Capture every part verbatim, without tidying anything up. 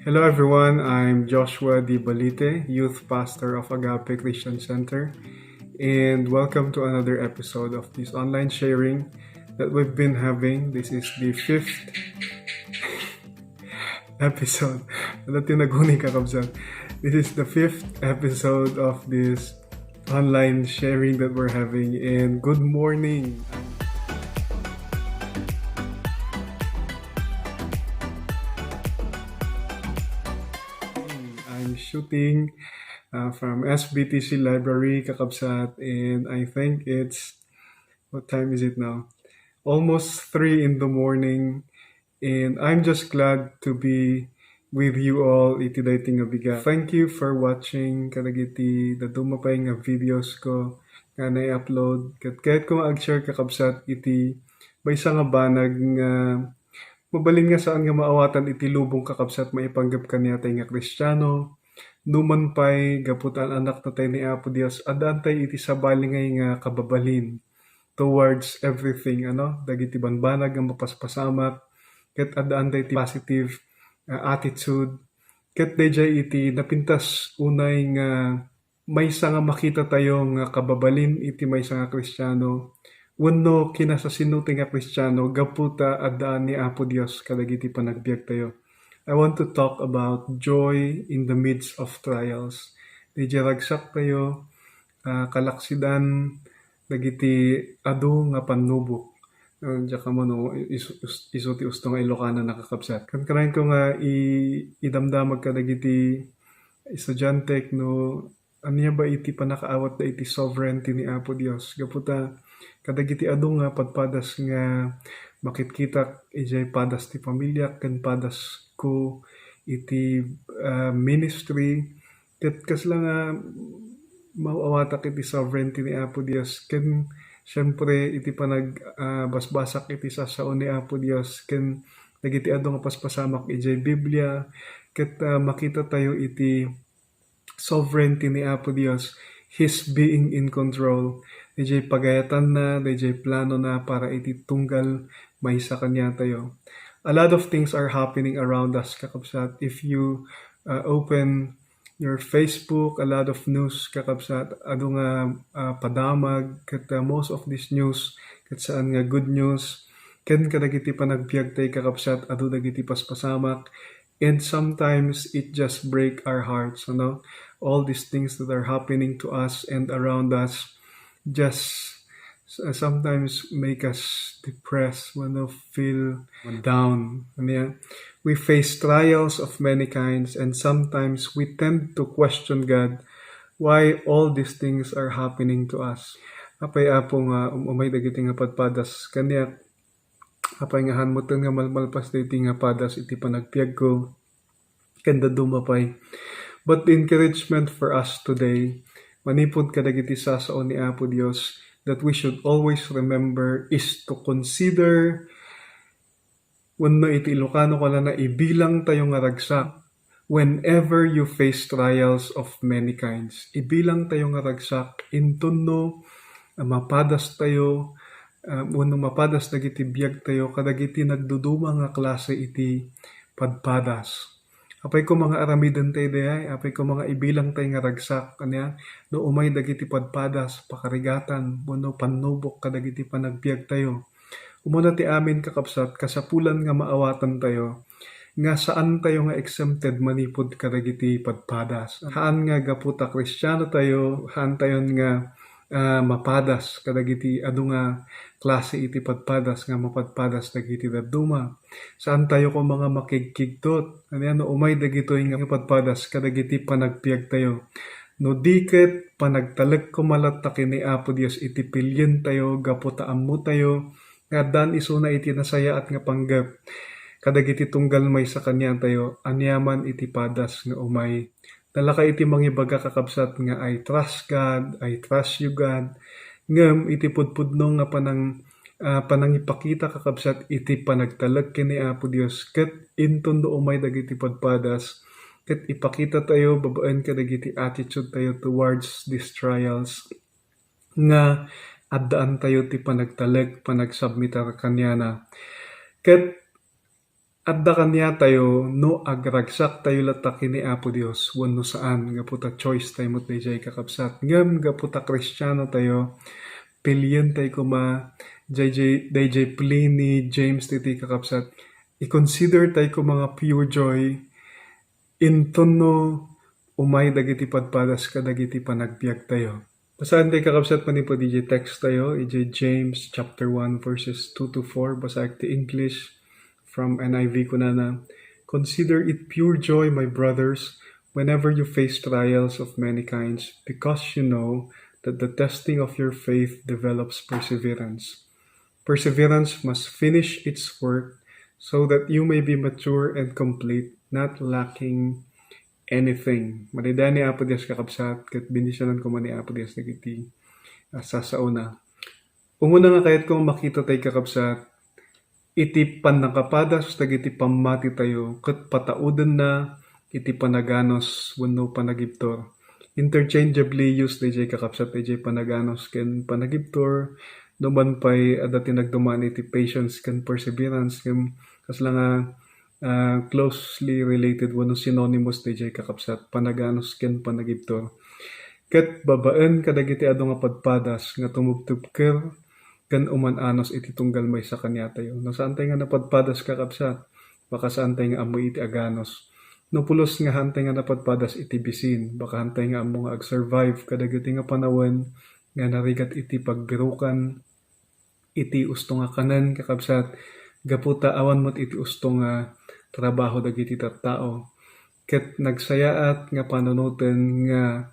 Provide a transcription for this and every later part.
Hello everyone, I'm Joshua Di Balite, Youth Pastor of Agape Christian Center, and welcome to another episode of this online sharing that we've been having. This is the fifth episode. Ano tinaguni ka, kabsat? This is the fifth episode of this online sharing that we're having. And good morning. I'm shooting uh, from S B T C Library, kakabsat, and I think it's, what time is it now? Almost three in the morning, and I'm just glad to be with you all iti daytoy nga bigat. Thank you for watching kadagiti dadduma pay nga videos ko nga nai-upload. Ket kayatko nga ag-share, kakabsat, iti maysa nga banag nga mabalin nga saan nga maawatan iti lubong, kakabsat, maipanggep kaniatay nga Kristiano. Numan pay, gapu ta an-annaknatay ni Apo Dios, addaantay iti sabali ngay nga kababalin towards everything, ano, dagiti banbanag nga mapaspasamak, ket addaantay ti positive, ah, attitude. Ket daydiay iti napintas unay nga maysa nga makitatayo nga kababalin iti maysa nga Kristiano wenno kinasasinote nga Kristiano gapu ta addaan ni Apo Dios kadagiti panagbiagtayo. I want to talk about joy in the midst of trials. Daydiay ragsaktayo, ah, kalaksidan dagiti adu nga pannubok. Ah, diak ammo no is-, is-, isu ti usto nga Ilocano, kakabsat. Kan-, kanayon ko nga i-, idamdamag kadagiti estudiantek no ania ba iti pannakaawatda iti sovereignty ni Apo Dios. Gapu ta kadagiti adu nga padpadas nga makitkitak idiay padas ti pamiliak ken padasko iti, ah, ministry, ket kasla nga maaw-awatak iti sovereignty ni Apo Dios, ken siempre iti panag-, ah, basbasak iti sasao ni Apo Dios, ken dagiti adu nga paspasamak idiay Biblia, ket, ah, makitatayo iti sovereignty ni Apo Dios, His being in control, daydiay pagayatanna, daydiay planona para iti tunggal maysa kaniatayo. A lot of things are happening around us, kakabsat. If you, uh, open your Facebook, a lot of news, kakabsat, adu nga, uh, padamag, ket, uh, most of this news, ket saan nga good news. Ken kadagiti panagbiagtay, kakabsat, adu dagiti paspasamak, and sometimes it just break our hearts, ano? All these things that are happening to us and around us just, uh, sometimes make us depressed, ano, feel down. Ano yan? We face trials of many kinds, and sometimes we tend to question God why all these things are happening to us. Apay, Apo, nga um-, umay dagiti nga padpadas kaniak? Apay nga haan metten nga malmalpas daytoy nga padas iti panagbiagko ken dadduma pay? But the encouragement for us today, manipud kadagiti sasao ni Apo Dios, that we should always remember is to consider, wenno iti Ilocano kunana, ibilangtayo nga ragsak. Whenever you face trials of many kinds, ibilangtayo nga ragsak inton no, ah, mapadastayo, ah, wenno mapadas dagiti biagtayo kadagiti nagduduma nga klase iti padpadas. Apay koma nga aramidentayo dayay, apay koma nga ibilangtayo nga ragsak, ania, no umay dagiti padpadas, pakarigatan, wenno pannubok kadagiti panagbiagtayo. Umuna ti amin, kakabsat, kasapulan nga maawatantayo nga saantayo nga exempted manipud kadagiti padpadas. Haan nga gapu ta Kristianotayo, haantayon nga, ah, mapadas kadagiti adu nga klase iti padpadas nga mapadpadas dagiti dadduma. Saantayo koma nga makigkigtot, ania, no umay dagitoy nga padpadas kadagiti panagbiagtayo. No di ket panagtalek koma latta ken ni Apo Dios iti pilientayo gapu ta ammotayo nga addaan isuna iti nasayaat nga panggep kadagiti tunggal maysa kaniatayo, aniaman iti padas nga umay. Nalaka iti mangibaga, kakabsat, nga, "I trust God, I trust you, God." Ngem iti pudpudno nga panang-, ah, panangipakita, kakabsat, iti panagtalek ken ni Apo Dios, ket inton no umay dagiti padpadas, ket ipakitatayo babaen kadagiti attitude tayo towards these trials nga addaantayo ti panagtalek, panagsubmitar kaniana. Ket Adda kaniatayo no agragsaktayo latta ken ni Apo Dios wenno saan, gapu ta choice tayo met daydiay, kakabsat. Ngem gapu ta Kristiano tayo, pilientayo koma, daydiay, daydiay plea ni James ditoy, kakabsat. I-consider tayo koma nga pure joy, inton no umay dagiti padpadas kadagiti panagbiag tayo. Basaentayo, kakabsat, manipud idiay text tayo, idiay James chapter one, verses two to four. Basaek ti English from N I V, kunana, "Consider it pure joy, my brothers, whenever you face trials of many kinds, because you know that the testing of your faith develops perseverance. Perseverance must finish its work so that you may be mature and complete, not lacking anything." Madaydayaw ni Apo Dios, kakabsat, ket bendisionan koma ni Apo Dios dagiti, ah, sasaona. Umuna nga kayatko nga makita tay, kakabsat, iti pannakapadas dagiti pammati tayo ket pataudenna iti panaganus wenno panagibtur. Interchangeably used daydiay, kakabsat, daydiay panaganus ken panagibtur. Numan pay, adda ti nagduman iti patience ken perseverance, ngem kasla nga, ah, closely related wenno synonymous daydiay, kakabsat, panaganus ken panagibtur. Ket babaen kadagiti adu nga padpadas nga tumubtubker ken uman-anus iti tunggal maysa kaniatayo. No saantay nga napadpadas, kakabsat, baka saantay nga ammo iti aganus. No pulos nga haantay nga napadpadas iti bisin, baka haantay nga ammo nga ag-survive kadagiti nga panawen nga narigat iti pagbirukan, iti usto nga kanen, kakabsat, gapu ta awan met iti usto nga trabaho dagiti tattao. Ket nagsayaat nga panunoten nga,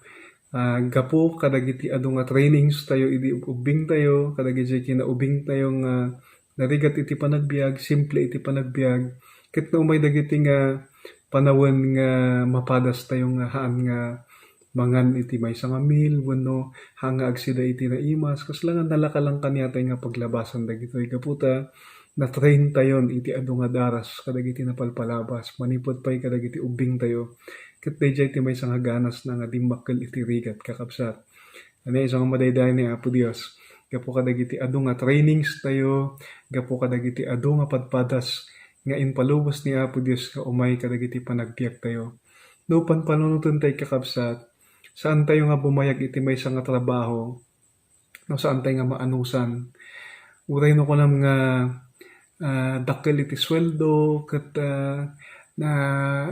ah, gapu kadagiti adu nga trainings tayo idi ub-, ubbing tayo, kadagiti kinaubing tayo nga narigat iti panagbiag, simple iti panagbiag, ket no umay dagiti nga panawen nga mapadas tayo nga haan nga mangan iti maysa nga meal wenno haan nga agsida iti naimas, kasla nga nalaka lang kaniatay nga paglabasan dagitoy gapu ta na-train tayon iti adu nga daras kadagiti napalpalabas, manipud pay kadagiti ubbing tayo. Ket daydiay ti maysa nga ganasna nga dimmakkel iti rigat, kakabsat. Ania isu nga madaydayaw ni Apo Dios gapu kadagiti adu nga trainings tayo, gapu kadagiti adu nga padpadas nga impalubos ni Apo Dios nga umay kadagiti panagbiag tayo. No panpanunoten tay, kakabsat, saan tayo nga bumayag iti maysa nga trabaho no saan tay nga maanusan. Uray no kunam nga, ah, dakkel iti sueldo ket, ah, na,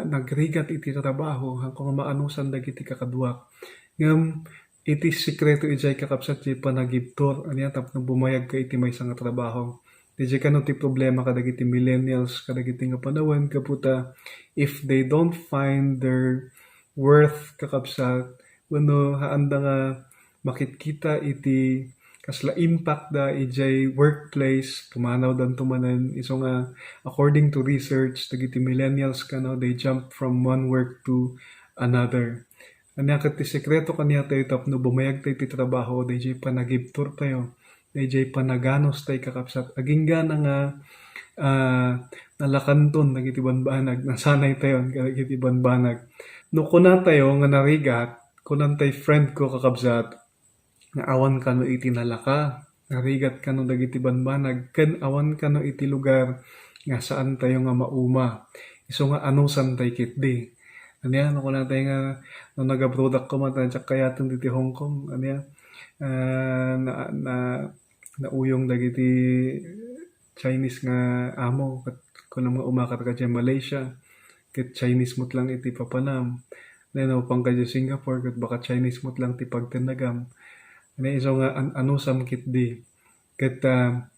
nagrigat iti trabaho, haanko nga maanusan dagiti kakaduak. Ngem iti sekreto idiay, kakabsat, ti panagibtur, ania, tapno bumayagka iti maysa nga trabaho. Daydiay kano ti problema kadagiti millennials, kadagiti nga panawen, gapu ta if they don't find their worth, kakabsat, wenno haanda nga makitkita iti kasla impact da idiay workplace, pumanawdanto manen. Isu nga, according to research, dagiti millennials kano, they jump from one work to another. Ania ket ti sekreto kaniatayo tapno bumayag tayo iti trabaho, daydiay panagibtur tayo, daydiay panaganus tay, kakabsat. Agingga na nga, ah, nalakanton dagiti banbanag, nasanay tayon kadagiti banbanag. No kuna tayo nga narigat, kunan tay friend ko, kakabsat, nga awan kano iti nalaka, narigat kano dagiti banbanag, ken awan kano iti lugar nga saan tayo nga mauma. Isu nga anusan tay ketdi. Ania, no kuna tayo nga, no nagabrodak koma, ta diak kayaten diti Hong Kong, ania, ah, na, na, nauyong dagiti Chinese nga amo, ket kunam nga umakat ka diay Malaysia, ket Chinese met lang iti papanam. Then, no, pangka diay Singapore, ket baka Chinese met lang ti pagtennagam. Ania isu nga an-, anusam ketdi. Ket, ah,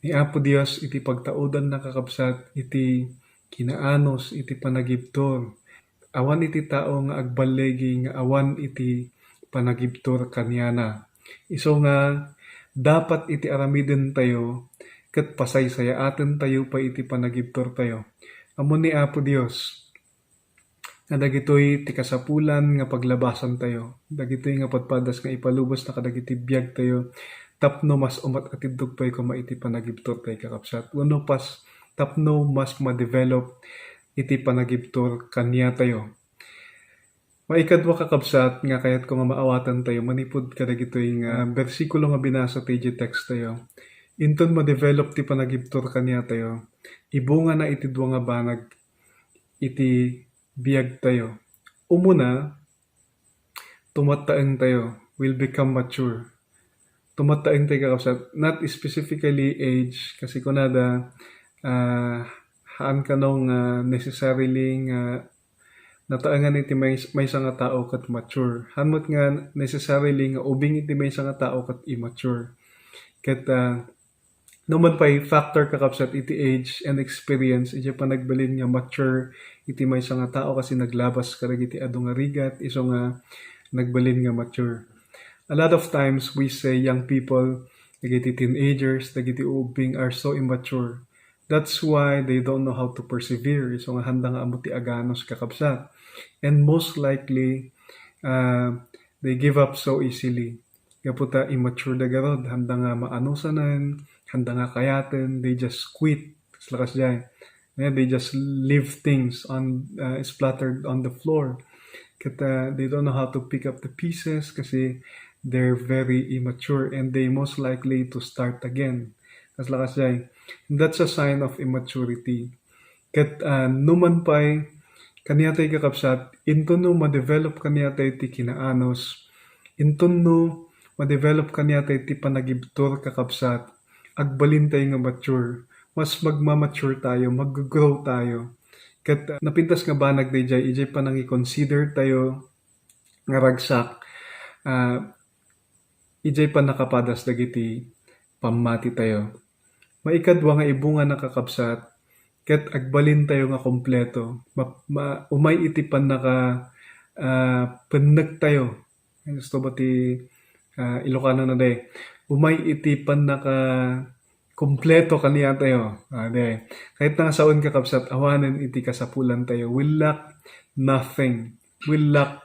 ni Apo Dios iti pagtaudanna, kakabsat, iti kinaanus iti panagibtur. Awan iti tao nga agballigi nga awan iti panagibtur kaniana. Isu nga dapat iti aramiden tayo ket pasaysayaaten tayo pay iti panagibtur tayo. Ammon ni Apo Dios nga dagitoy ti kasapulan nga paglabasan tayo, dagitoy nga padpadas nga ipalubosna kadagiti biag tayo tapno mas umat-atiddog pay koma iti panagibtur tayo, kakabsat, wenno pas tapno mas ma-develop iti panagibtur kaniatayo. Maikadua, kakabsat, nga kayatko nga maawatan tayo manipud kadagitoy nga bersikulo nga binasa ti idiay text tayo. inton ma-develop ti panagibtur kaniatayo, ibungana iti dua nga banag iti biagtayo. Umuna, tumattaeng tayo, will become mature. Tumattaeng tayo, kakabsat, not specifically age, kasi kunada, ah, haan kano nga necessarily nga nataengan iti may, maysa nga tao ket mature. Haan met nga necessarily nga ubing iti maysa nga tao ket immature. Ket, ah, no man pay factor, kakabsat, iti age and experience, iti panagbalin nga mature iti maysa nga tao kasi naglabas kadagiti adu nga rigat, isu nga nagbalin nga mature. A lot of times we say young people, dagiti teenagers, dagiti ubbing are so immature. That's why they don't know how to persevere. Isu nga handa nga ammo ti aganos, kakabsat. And most likely, uh, they give up so easily. Gapu ta immature da garud, handa nga maanusanen, handa nga kayaten, they just quit. Kasla kasdiay. Yeah, they just leave things on, uh, splattered on the floor. Ket, uh, they don't know how to pick up the pieces kasi they're very immature and they most likely to start again. Kasla kasdiay. That's a sign of immaturity. Ket, ah, no man pay, kaniatay, kakabsat, inton no ma-develop kaniatay ti kinaanus, inton no ma-develop kaniatay ti panagibtur, kakabsat, agbalin tayo nga mature. Mas magmamature tayo, mag-grow tayo. Ket, ah, napintas nga banag dayjay, ijay panangi-consider tayo nga ragsak, ah, ijay pannakapadas dagiti pammati tayo. Maikadua nga ibunga, nakakabsat, ket agbalin tayo nga kompleto. Ma-, ma-, umay iti pannaka, ah, pennek tayo. Gusto ba ti, ah, Ilocano na de? Umay iti pannaka kompleto kaniatayo. Ah, de. Kahit nga saon, kakabsat, awanen iti kasapulan tayo. We lack nothing. We lack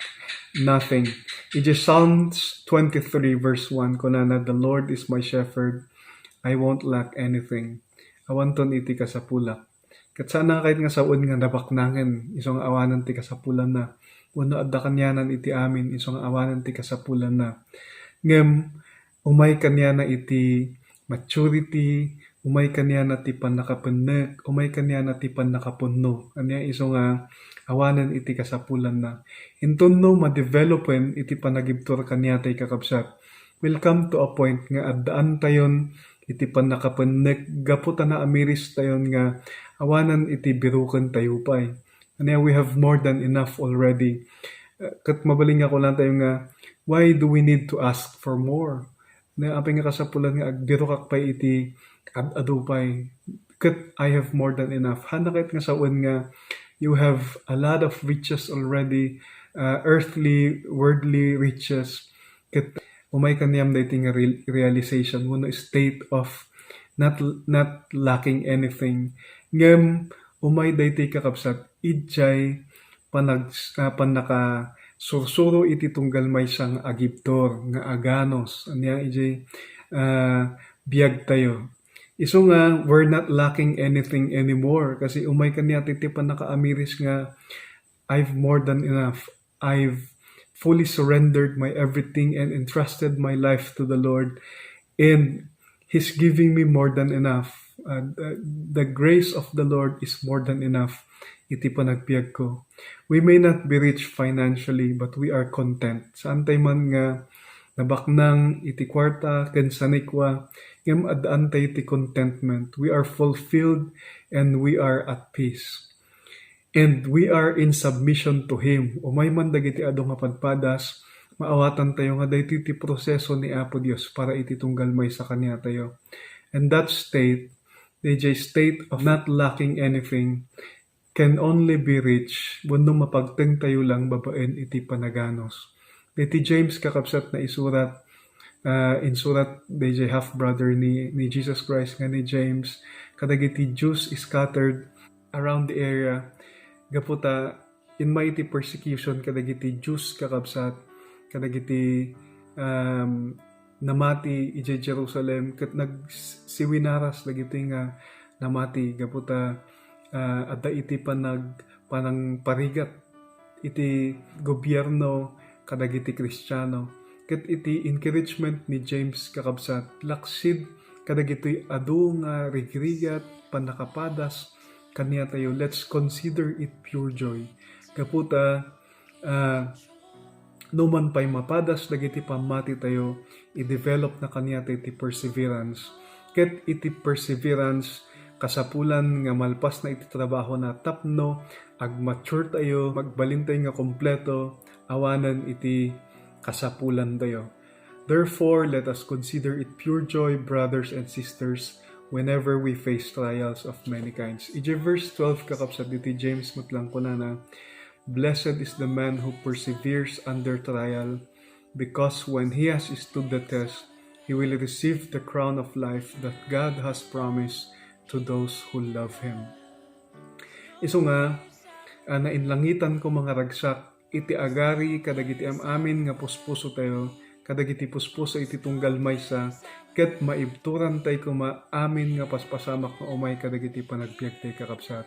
nothing. Iti Psalms twenty-three verse one, kunana, "The Lord is my shepherd, I won't lack anything." Awanton iti kasapulak. Ket saan nga kayat nga sawen nga nabaknangen isu nga awanen ti kasapulanna. Wenno adda kanianan iti amin isu nga awanen ti kasapulanna. Ngem umay kaniana iti maturity, umay kaniana ti pannakapennek, umay kaniana ti pannakapunno. Ania isu nga awanen iti kasapulanna. Inton no madevelopen iti panagibtur kaniatay, kakabsat, will come to a point nga addaantayon iti pannakapennek gapu ta naamiristayon nga awanen iti birukentayo pay. Ania, we have more than enough already. Eh, ket mabalin nga kunatayo nga, why do we need to ask for more? Ania, apay nga kasapulan nga agbirokak pay iti ad-adu pay? Ket I have more than enough. Haanna kayat nga sawen nga you have a lot of riches already, uh, earthly, worldly riches. Ket umay kaniam daytoy nga real-, realization wenno state of not, not lacking anything. Ngem umay daytoy, kakabsat, idiay panag-, ah, pannakasursuro iti tunggal maysa nga agibtur, nga aganos. Ania idiay, ah, biagtayo. Isu nga, we're not lacking anything anymore. Kasi umay kaniatayo ti pannakaamiris nga, "I've more than enough. I've fully surrendered my everything and entrusted my life to the Lord. And He's giving me more than enough." Uh, the, the grace of the Lord is more than enough iti panagbiagko. We may not be rich financially, but we are content. Saantay man nga nabaknang iti kuarta ken sanikua, ngem addaantayo ti contentment. We are fulfilled and we are at peace. And we are in submission to Him. Umay man dagiti adu nga padpadas, maawatantayo nga daytoy ti proseso ni Apo Dios para iti tunggal maysa kaniatayo. And that state, the state of not lacking anything, can only be reached wenno mapagtengtayo lang babaen iti panaganos. Daytoy James, kakabsat, naisurat, ah, insurat dayjay half-brother ni, ni Jesus Christ nga ni James, kadagiti Jews scattered around the area, gapu ta immay iti persecution kadagiti Jews, kakabsat, kadagiti, um, namati idiay Jerusalem, ket nagsiwinaras dagiti nga namati gapu ta, ah, adda iti panag-, panangparigat iti gobierno kadagiti Kristiano. Ket iti encouragement ni James, kakabsat, laksid kadagitoy adu nga rigrigat, pannakapadas kaniatayo, let's consider it pure joy. Gapu ta, ah, no man pay mapadas dagiti pammatitayo, i-develop na kaniatayo ti perseverance. Ket iti perseverance, kasapulan nga malpasna iti trabahona tapno agmaturetayo, magbalintayo nga kompleto, awanen iti kasapulantayo. Therefore, let us consider it pure joy, brothers and sisters, whenever we face trials of many kinds. Iti verse twelve, kakabsat, iti James met lang kunana, "Blessed is the man who perseveres under trial, because when he has stood the test, he will receive the crown of life that God has promised to those who love him." Isu nga, ah, nainlangitan ko, mga ragsak, iti agari kadagiti am-amin nga puspusotayo, kadagiti puspuso iti tunggal maysa, ket maibturantayo koma amin nga paspasamak nga umay kadagiti panagbiagtayo, kakabsat.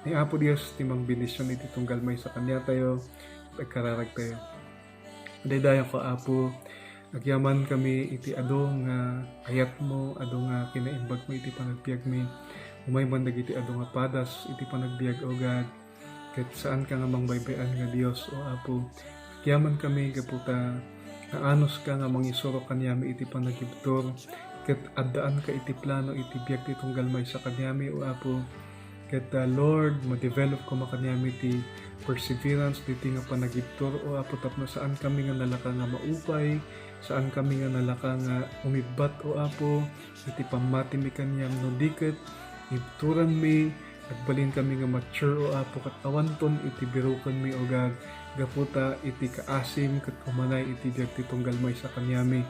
Ni Apo Dios ti mangbendision iti tunggal maysa kaniatayo, agkararagtayo. Daydayaw ka, Apo, agyaman kami iti adu nga ayatmo, adu nga kinaimbagmo iti panagbiagmi. Umay man dagiti adu nga padas iti panagbiag, O God, ket saanka nga mangbaybay-an nga Dios, O Apo. Agyaman kami gapu ta naanuska nga mangisuro kaniami iti panagibtur, ket addaanka iti plano iti biag ti tunggal maysa kaniami, O Apo. Ket, ah, Lord, ma-develop koma kaniami ti perseverance, ditoy nga panagibtur, O Apo, tapno saankami nga nalaka nga maupay, saankami nga nalaka nga umibbat, O Apo, iti pammatimi kaniam, no di ket ibturanmi, agbalin kami nga mature, O Apo, ket awanton iti birukenmi, O God, gapu ta iti kaasim ket umanay iti biag ti tunggal maysa kaniami.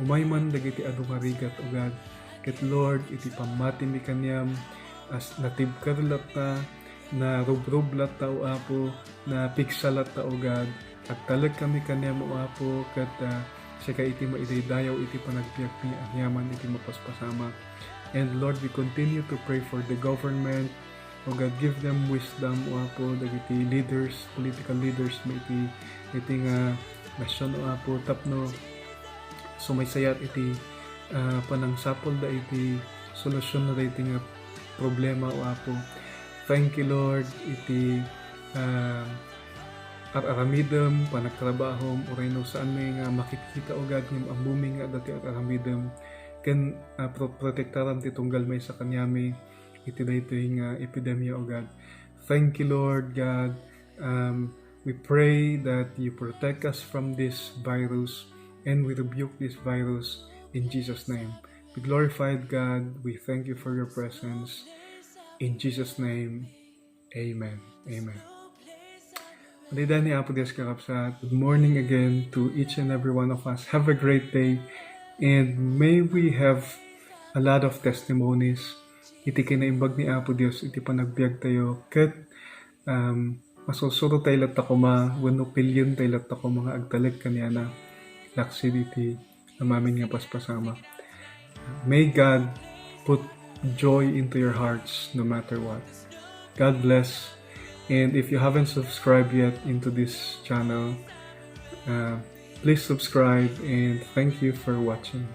Umay man dagiti adu nga rigat, O God, ket Lord, iti pammatimi kaniam, as natibker latta, narubrub latta, O Apo, napigsa latta, O God, agtalek kami kaniam, O Apo, ket, ah, sika iti maidaydayaw iti panagbiagmi aniaman iti mapaspasamak. And Lord, we continue to pray for the government. O God, give them wisdom, O Apo, dagiti leaders, political leaders, may iti, iti nga nasyon, O Apo, tapno sumaysayat iti, ah, panangsapulda iti solusyon na daytoy nga problema, O Apo. Thank you, Lord, iti, ah, ar-aramidem, panagtrabahom, uray no saanmi nga makitkita, O God, ngem ammomi nga adda ti ar-aramidem, ken, ah, pro-, protektaram ti tunggal maysa kaniami iti daytoy nga epidemia, O God. Thank you, Lord God. Um, we pray that you protect us from this virus, and we rebuke this virus in Jesus' name. Be glorified, God. We thank you for your presence. In Jesus' name, amen. Amen. Daydayaw ni Apo Dios, kakabsat. Good morning again to each and every one of us. Have a great day, and may we have a lot of testimonies iti kinaimbag ni Apo Dios iti panagbiagtayo, ket, um, masursurotay latta koma wenno pilientayo latta koma nga agtalek kaniana, laksid iti am-amin nga paspasamak. May God put joy into your hearts no matter what. God bless. And if you haven't subscribed yet into this channel, uh, please subscribe, and thank you for watching.